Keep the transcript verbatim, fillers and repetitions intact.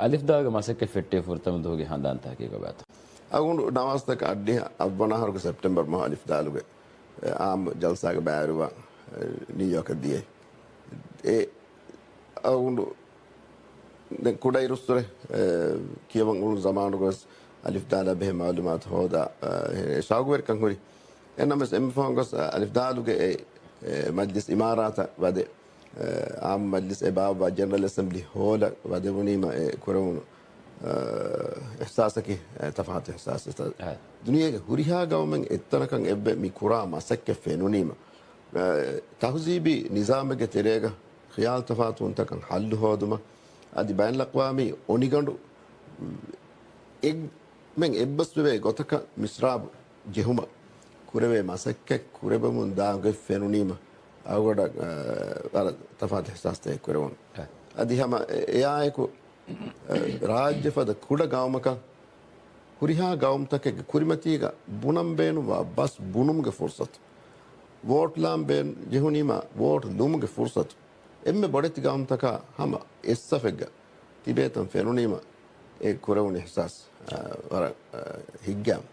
އަލިފްދާލުގެ މަސައްކަތް ފެއްޓި ފުރަތަމަ ދުވަހުގެ ހަނދާންތަކަކީ ކޮބާތޯ؟ އަޅުގަނޑު ނަވާސްތަކަށް އަށްޑިހަ އަށްވަނަ އަހަރުގެ ސެޕްޓެމްބަރު މަހު އަލިފްދާލުގެ އާއްމު ޖަލްސާގެ ބައިވެރިވާ ނިއުޔޯކަށް ދިޔައީ. އެ އަޅުގަނޑު ދެން ކުޑައިރުއްސުރެ، އެ، ކިޔަވަން އުޅުނު ޒަމާނުގަވެސް އަލިފްދާލާ ބެހޭ މައުލޫމާތު ހޯދާ، އެ، ޝައުގުވެރިކަން ހުރި. އެނަމަވެސް އެންމެ ފަހުން ގޮސް އަލިފްދާލުގެ އެ، އެ، މަޖްލިސް އިމާރާތަށް ވަދެ، އެ، އާއްމު މަޖްލިސް އެބަ އައްވާ ޖެނެރަލް އެސެމްބްލީ ހޯލަށް ވަދެވުނީމަ އެ ކުރެވުނު، އެ، އިޙްސާސަކީ، އެ، ތަފާތު އިޙްސާސް. އެ. ދުނިޔޭގެ ހުރިހާ ގައުމެއް އެއްތަނަކަށް އެއްވެ މި ކުރާ މަސައްކަތް ފެނުނީމަ، އެ، ތަހުޒީބީ ނިޒާމެއްގެ ތެރޭގަ ޚިޔާލު ތަފާތުވުންތަކަށް ހައްލު ހޯދުމަށް، އަދި ބައިންލައްޤަވާމީ އޮނިގަނޑު އެއްމެން އެއްބަސްވެވޭ ގޮތަކަށް މިސްރާބު ޖެހުމަށް ކުރެވޭ މަސައްކަތް ކުރެވެމުން ދާ ގޮތް ފެނުނީމަ، އަޅުގަޑަށް، އަ، ވަރަށް ތަފާތު އިޙްސާސްތަކެއް ކުރެވުނު. އަދި ހަމަ އެ-، އެއާއެކު، އަ، ރާއްޖެ ފަދަ ކުޑަ ގައުމަކަށް ހުރިހާ ގައުމުތަކެއްގެ ކުރިމަތީގަ ބުނަން ބޭނުންވާ ބަސް ބުނުމުގެ ފުރުސަތު، ވޯޓް ލާން ބޭން ޖެހުނީމާ ވޯޓް ލުމުގެ ފުރުސަތު، އެންމެ ބޮޑެތި ގައުމުތަކާ ހަމަ އެއްސަފެއްގަ ތިބޭތަން ފެނުނީމަ، އެ ކުރެވުނު އިޙްސާސް، އަ، ވަރަށް، އަ، ހިތްގައިމު.